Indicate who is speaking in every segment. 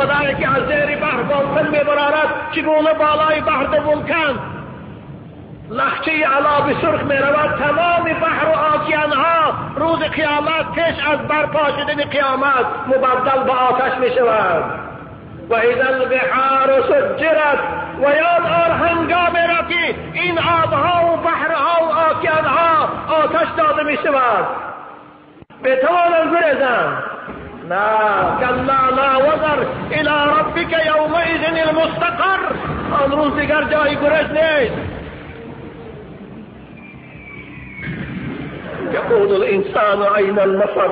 Speaker 1: خدایی که از زیر بحر بالکن میبرارد، چگونه بالای بحر دو ولکن لخچه علاب سرخ میرود، تمام بحر و آکیانها روز قیامت پیش از برپا شدن قیامت مبدل به آتش میشود. و اذا البحار سجرت، و یاد آر هنگام را که این آبها و بحرها و آکیانها آتش داده میشود. بتوانند گریزند؟ نه، کلا لا وزر الی ربک یومئذ المستقر. آن روز دیگر جای گریز نیست. يقول الإنسان أين المفر؟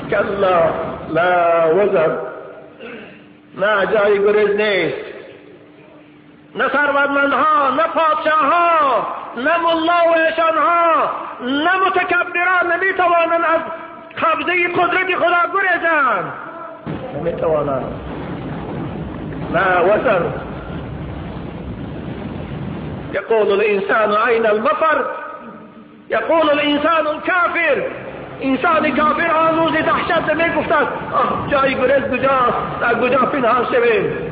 Speaker 1: كلا لا وزر. نه جای گریز نیست، نه ثروتمندها، نه پادشاهها، نه ملا و ایشانها، نه متکبران نمیتوانند از قبضه قدرت خدا گریزند، نمیتوانند. لا وزر. يقول الإنسان أين المفر؟ يقول الانسان الكافر، انسان کافر آن روز دهشت میگفتند آه جای گریز کجاست، در کجا پنهان شویم.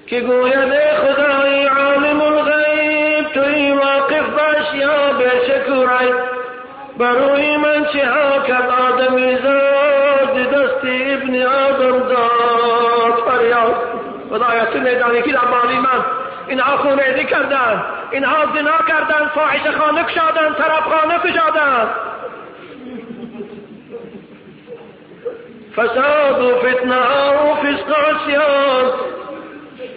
Speaker 1: که گوید خدای عالم الغیب، توی واقف باش یا بشکرای، بروی من چه ها کرد آدمی زاد، دست ابن آدم داد فریاد. خدایا تو میدانی که در مالی من اینها خونریزی کردن، اینها زنا کردن، فاحشه خانه کشادن، طرب خانه کشادن، فساد و فتنه و فسق عصیان،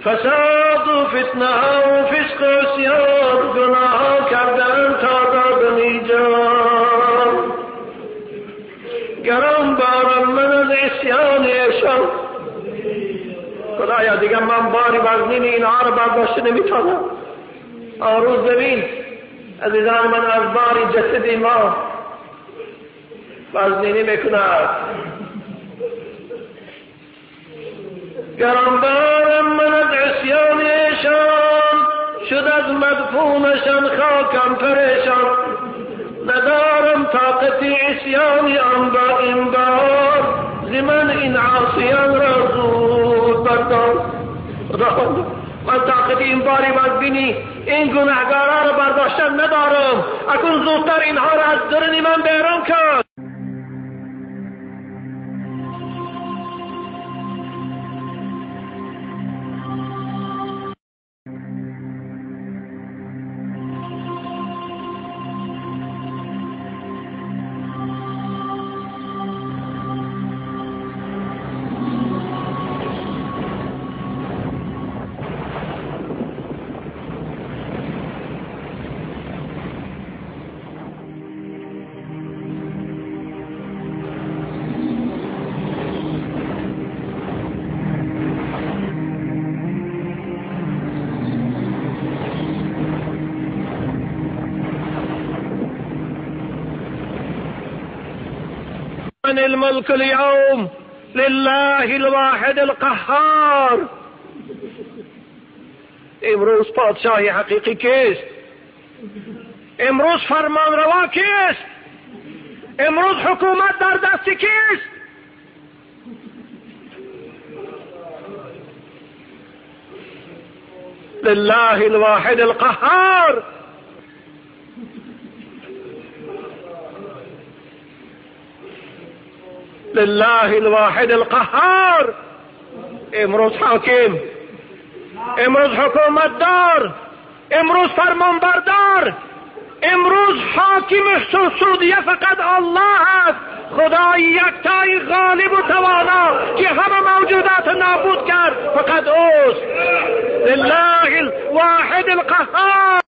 Speaker 1: فساد و فتنه و فسق عصیان، گناه کردن تا دادنی جان. گران بارم من از عصیان ایشان. خدایا دیگه من باری وزنین اینها رو برداشته نمیتونم. آن روز ببین عزیزان من، از باری جسد ما وزنینی میکند. گران بارم من از عصیان ایشان، شد از مدفونشان خاکم پریشان. ندارم طاقت عصیان آن با این بار، ز من این عاصیان را زود بردار. خداوند من طاقت این باری وزنینی این گناهگارا را برداشتن ندارم، اکنون زودتر اینها را از درون من بیرون کن. الملك اليوم لله الواحد القهار. امروز پادشاه حقیقی کیست؟ امروز فرمانروا کیست؟ امروز حکومت در دست کیست؟ لله الواحد القهار. لله الواحد القهار. امروز حاکم، امروز حکومت دار، امروز فرمانبردار، امروز حاکم سعودیه فقط الله است، خدای یکتای غالب و توانا که همه موجودات نابود کرد فقط اوست. لله الواحد القهار.